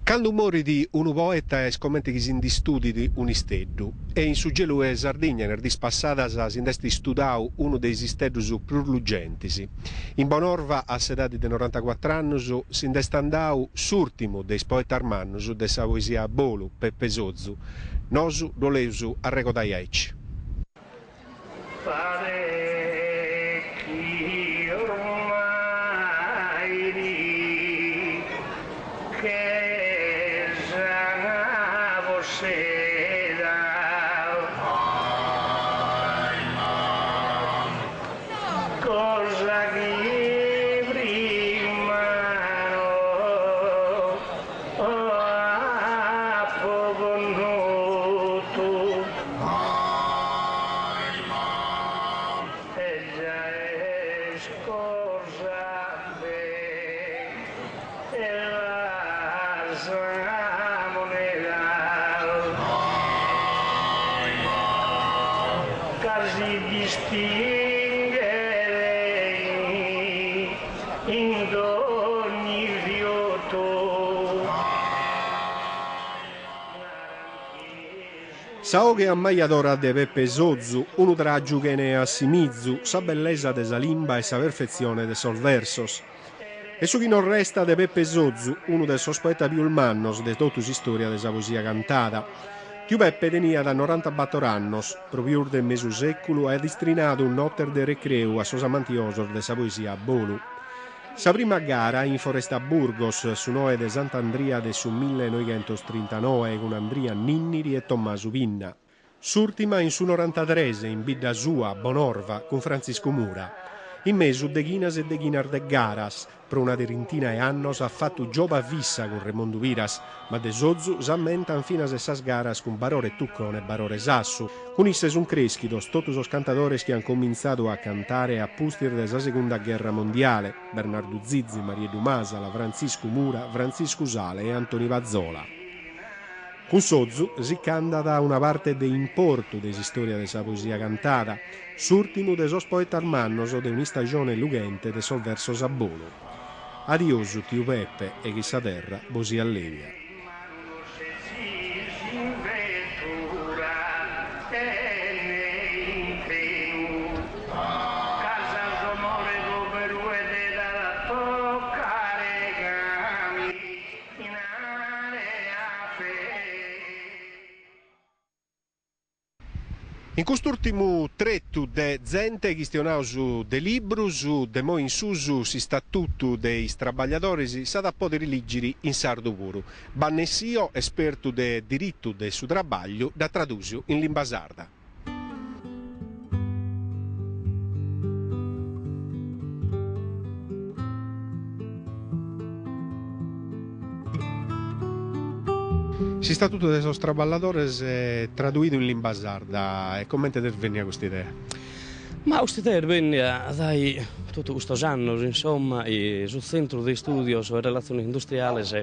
Candu morit unu poeta est comente chi si nd'istudit un'isteddu e in su gelu 'e Sardigna in is dis passadas si nd'est istudau unu de is isteddus prus lugentis. In Bonorva a s'edadi de norantacuatr'annus si nd'est andau s'ùrtimu de is poetas mannus de sa poesia a bolu, Peppe Sozu. Nosu ddu 'oleus arregodai aici. Paret chi ormai richesa posseda. Cosa chi prima no apo connotu. E già est cosa bella sa moneda ca si distinghet in dogni fiotu. Sa 'oghe ammajadora de Peppe Sozu, unu tràgiu chene assimizu, sa bellesa de sa limba e sa perfetzione de sos versos. Est su chi nos restat de Peppe Sozu, unu de sos poetas pius mannos de totu s'istòria de sa poesia cantada. Tiu Peppe teniat norantabator annos, pro pius de mesu sèculu aiat istrinadu notes de recreu a sos amantiosos de sa poesia a bolu. Sa prima gara in Foresta Burgos, su noe de Sant'Andria de su millenoighentostrinta-noe cun Andria Nìnniri e Tommasu Pinna. S'ùrtima in su norantatres in bidda sua, Bonorva, cun Frantziscu Mura. In mesu deghinas e deghinas de garas, pro una trintina 'e annos at fatu gioba fissa cun Remondu Piras, Ma de Sozu s'ammentan finas sas garas cun Barore Tuccone e Barore Sassu. Cun isse sun crèschidos totu sos cantadores chi an comintzadu a cantare a pustis de sa segunda gherra mondiale, Bernardu Zizi, Marieddu Masala, Frantziscu Mura, Frantziscu Sale e Antoni Pazzola. Cun Sozu si ch'andat una parte de importu de s'istòria de sa poesia cantada, s'ùrtimu de sos poetas mannos de un'istajone lughente de sos versos a bolu. Adiosu tiu Peppe e chi sa terra bos siat lèbia. In cust'ùrtimu tretu de Zente chistionaus de librus, de moi in susu s'Istatutu de is trabagliadoris s'at a pòdiri lìgiri in sardu puru. Banne Sio, espertu de diritu de su trabagliu, dd'at tradùsiu in limba sarda. S'Istatutu de sos traballadores traduidu in limba sarda, e comente t'est bènnia custa idea? Ma custa idea est bènnia dae totu custos annos, insomma, su Tzentru de Istùdios e Relatziones Industriales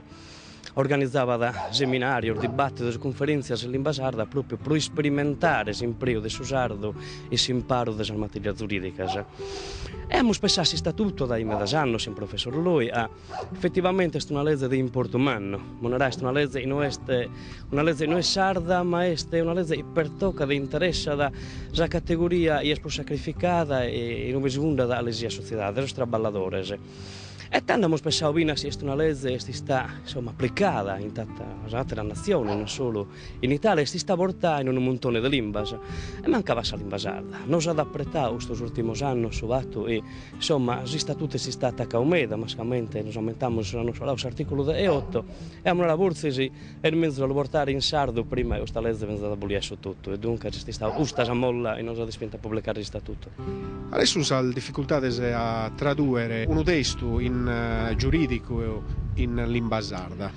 Organizabat seminàrios, dibàtidos e cunferèntzias in limba sarda pròpiu pro isperimentare s'impreu de su sardu in s'imparu de sas matèrias giurìdicas. E amus pensadu a s'Istatuto dae medas annos chin professor Loi a efetivamente est una leze de importu mannu, amus naradu est una leze chi no est una leze chi no est sarda ma est una leze chi pertocat e interessat sa categoria chi est prus sacrificada e in ue si fundat cale siat sotziedade, sos traballadores. E tando amus pensadu finas si est una leze est istada insomma aplicada in tantas àteras natziones, non solu in Italia, est istada bortada in unu muntone de limbas e mancabat sa limba sarda. Nos at apretadu custos ùrtimos annos su fatu chi insomma s'istatutu est istadu atacadu meda, mascamente nos ammentamus s'annu coladu s'artìculu degheoto e amus naradu fortzis est menzus a lu bortare in sardu prima chi custa leze benzat abolida 'e su totu e duncas est istada custa sa molla chi nos at ispintu a publicare s'istatutu. Cales sunt sas dificultades a tradùere unu testu in giurìdicu in limba sarda?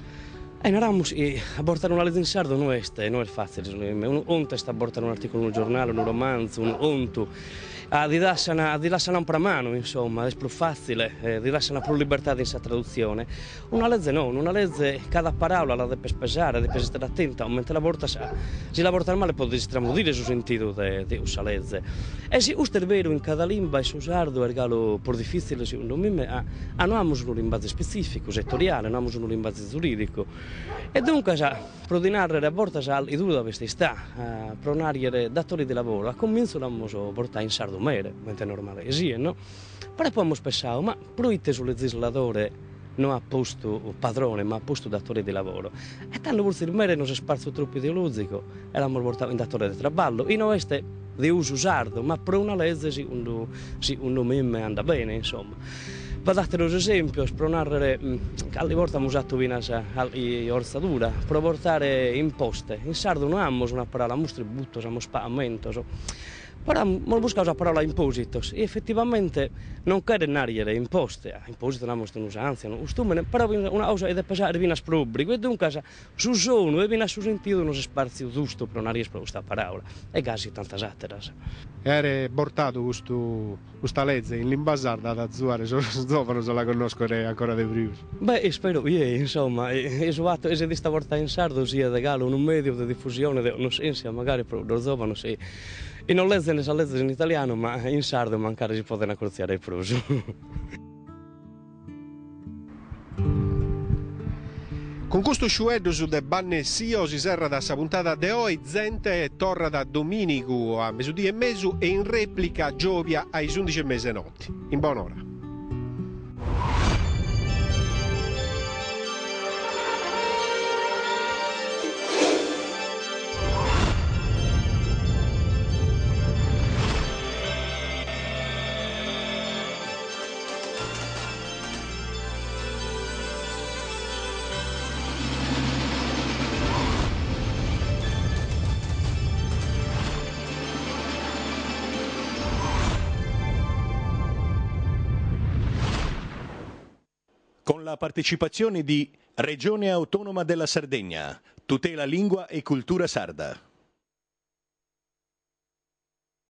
E naramus chi a bortare una leze in sardu no est no est fàtzile, unu contu est a bortare un'artìculu in unu giornale, unu romanzu, unu contu. A ti lassan ti lassan ampra manu, insomma, est prus fatzile, ti lassan prus libertade in sa tradutzione. Una leze no, in una leze cada paraula la depes pesare, depes istare atentu a comente la bortas, si la bortas male podet istramudire su sentidu de de cussa leze. E si custu est beru in cada limba in su sardu est galu prus difitzile segundu mime a a no amus unu limbazu ispetzificu, setoriale, no amus unu limbazu zurìdicu. E duncas, pro ti nàrrere, a bortas calchi duda b'est istà, pro nàrrere datore di lavoro, a comintzu l'amus bortà in sardu mere, comente est normale chi siet, no? Però poi amus pensadu, ma proite su lezisladore no at postu padrone, ma at postu datore di lavoro? E tando fortzis mere nos est parzu tropu ideolòzicu e l'amus bortadu in datore de traballu, chi no est de usu sardu, ma pro una leze segundu segundu mime andat bene, insomma. B'at àteros esèmpios, pro nàrrere, calchi borta amus atu finas calchi ortzadura pro bortare imposte. In sardu no amus una paraula, amus tributos, amus pagamentos, però amus buscadu sa paraula impòsitos e efetivamente non cheret nàrrere imposte, impòsito namus est un'usàntzia, unu costùmene, però una cosa chi depes àere finas pro òbrigu e duncas Su sonu e finas su sentidu nos est partziu zustu pro nàrrere pro custa paràula, e gasi tantas àteras. E àere bortadu custu custa leze in limba sarda at a azuare sos zòvanos a la connòschere ancora de prus. Beh, ispero chi ei, insomma, e su fatu chi siat istada bortada in sardu siat galu unu mèdiu de difusione de connoschèntzia magari pro cuddos zòvanos chi chi non lezen sas lezes in italianu ma in sardu mancari si poden acurtziare prus. Cun custus sciueddus de Banne Sio si serrat sa puntada de oi, Zente torrat domìnigu a mesudì e mesu e in rèplica giòbia a is undixi e mesa 'e noti. In bon'ora. Con la partecipazione di Regione Autonoma della Sardegna, tutela lingua e cultura sarda.